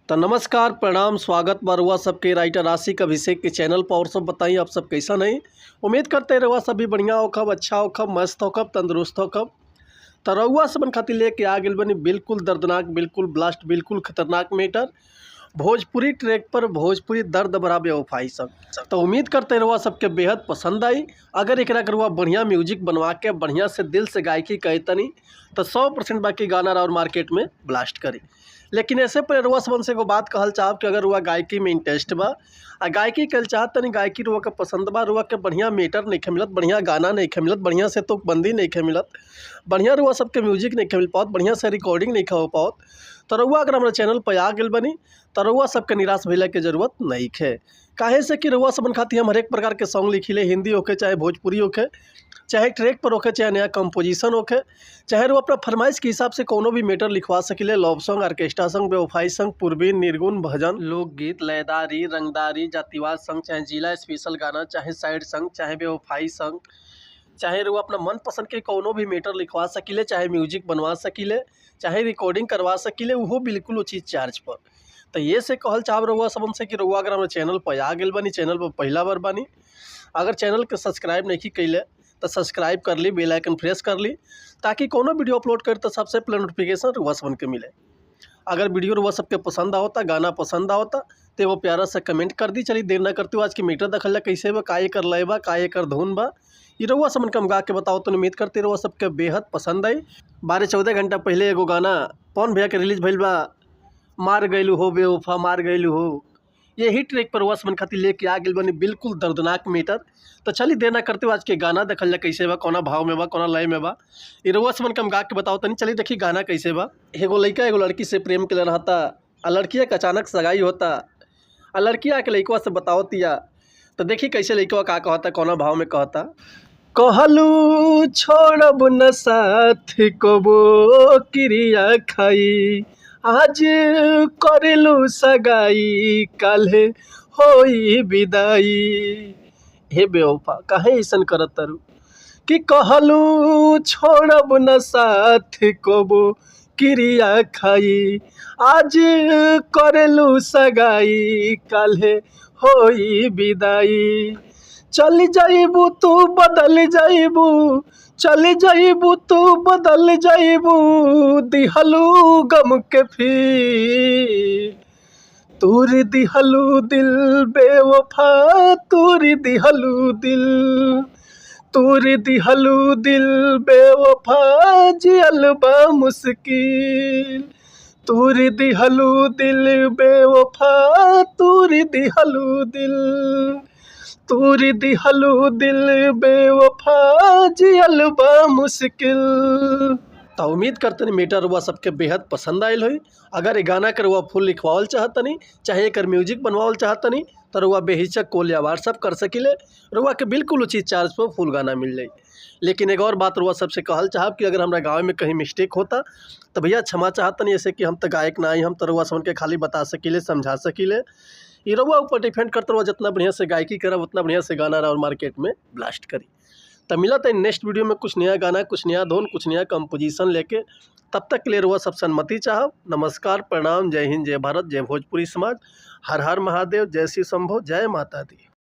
तो नमस्कार, प्रणाम, स्वागत बा रुआ सबके राइटर आशिक अभिषेक के चैनल पर। और सब बताई आप सब कैसा नहीं? उम्मीद करते रहुआ सब भी बढ़िया होखब, अच्छा होखब, मस्त होखब, तंदुरुस्त होखब। तो रउआ सबन खातिर लेके आ गेल बनी बिल्कुल दर्दनाक, बिल्कुल ब्लास्ट, बिल्कुल खतरनाक मैटर, भोजपुरी ट्रैक पर भोजपुरी दर्द भरा बेवफाई सब। तो उम्मीद करते रहुआ सबके बेहद पसंद आई। अगर एकरा के रुआ बढ़िया म्यूजिक बनवा के बढ़िया से दिल से गायकी कहे तनी तो 100% बाकी गाना और मार्केट में ब्लास्ट करी। लेकिन ऐसे पहले रुआ सबन से एगो बात कहल चाहब कि अगर रुआ गायकी में इंटरेस्ट बा आ गायकी कल चाहत तनी, गायकी रुआ के पसंद बा, रुआ के बढ़िया मैटर नहीं मिलत, बढ़िया गाना नहीं मिलत, बढ़िया से तो बंदी नहीं मिलत, बढ़िया रुआ सबके म्यूजिक नहीं मिल पाओत, बढ़िया से रिकॉर्डिंग नहीं हो पाओत, तो रुआ अगर हमारे चैनल पर आ गेल बनी तो रुआ सबके निराश भइला के जरूरत नहीं है। काहे से कि रुआ सबन खातिर हम हरेक प्रकार के सॉन्ग लिखिले, हिंदी होके चाहे भोजपुरी होके, चाहे ट्रैक पर होके, चाहे नया कंपोजिशन होके, चाहे रुआ अपना फरमाइश के हिसाब से कोनो भी मैटर लिखवा सकिले। लव सॉन्ग, ऑर्केस्ट्रा सॉन्ग, बेवफाई सॉन्ग, पूर्वी, निर्गुण, भजन, लोकगीत, लयदारी, रंगदारी, जातिवाद सॉन्ग, चाहे जिला स्पेशल गाना, चाहे सैड सॉन्ग, चाहे बेवफाई सॉन्ग, चाहे रुआ अपना मनपसंद के कोनो भी मैटर लिखवा सकिले, चाहे म्यूजिक बनवा सकिले, चाहे रिकॉर्डिंग करवा सकिले, उहो बिल्कुल उचित चार्ज पर। तो ये से कहल चाहब रउआ सबन से कि रउआ अगर हमारे चैनल पर आ गेल बानी, चैनल पर पहला बार बानी, अगर चैनल के सब्सक्राइब नहीं कैले तो सब्सक्राइब कर ली, बेल आइकन प्रेस कर ली, ताकि कोनो वीडियो अपलोड कर तो सबसे पहले नोटिफिकेशन रउआ सबन के मिले। अगर वीडियो रउआ सबके पसंद आवता, गाना पसंद आवता, तो वो प्यारा सा कमेंट कर दी। चलिए देर ना करते हुए आज की मीटर दखल कैसे बा, का एकर लय बा, का एकर धुन बा, ये रउआ सबन के हम गा के बताओ। तो उम्मीद करते रउआ सबके बेहद पसंद आई। 12-14 घंटा पहले एगो गाना पवन भैया के रिलीज भइल बा, मार गइलू हो बेवफा मार गइलू हो, यही ट्रैक पर रउआ सबन खातिर लेके आ गेल बनी बिल्कुल दर्दनाक मैटर। तो चलिए देर ना करते हुए आज के गाना देखल जा कैसे बा, कौना भाव में बा, कौना लय में बा, ये रउआ सबन के हम गा के बताओ तनी। चलिए देखी गाना कैसे बा। एगो लइका एगो लड़की से प्रेम के रहता आ लड़किया के अचानक सगाई होता आ लड़किया के लइकवा से बतावतिया, तो देखी कैसे लइकवा का कहता, कौना भाव में कहता। कहलू छोड़ब न साथ कबो क्रिया खाई, आज करेलू सगाई काल्हे होई विदाई। हे बेवफा काहे ऐसन करत तारू कि कहलू छोड़ब न साथ कबो क्रिया खाई, आज करेलू सगाई काल्हे होई विदाई। चल जाइबू तू बदल जाइबू, चल जाइबू तू बदल जाइबू, दिहलू गम के फीर, तूर दिहलू दिल बेवफा, तूर दिहलू दिल, तूर दिहलू दिल बेवफा, जियल बा मुश्किल, तूर दिहलू दिल बेवफा, तूर दिहलू दिल, तूर दिहलू दिल बेवफा, जियल बा मुश्किल। तो उम्मीद करतनी मैटर रुआ सबके बेहद पसंद आयल होई। अगर ये गाना के रुआ फुल लिखवावल चाहतनी, चाहे एकर म्यूजिक बनवावल चाहतनी, तो रुआ बेहिचक कॉल या व्हाट्सअप कर सकिले, रुआ के बिल्कुल उचित चार्ज पर फुल गाना मिल जाई। लेकिन एक और बात रुआ सबसे कहल चाहब कि अगर हमारा गाँव में कहीं मिस्टेक होता तो भैया क्षमा चाहतनी, ऐसे कि हम तो गायक ना आई, हम तो रुआ सबन के खाली बता सकिले, समझा सकिले। ये रुआ ऊपर डिपेंड करते रुआ जितना बढ़िया से गायकी करब उतना बढ़िया से गाना और मार्केट में ब्लास्ट करी। तो मिला था नेक्स्ट वीडियो में कुछ नया गाना, कुछ नया धुन, कुछ नया कंपोजिशन लेके। तब तक के लिए रुआ सबसे अनुमति चाहब। नमस्कार, प्रणाम, जय हिंद, जय भारत, जय भोजपुरी समाज, हर हर महादेव, जय श्री शंभो, जय माता दी।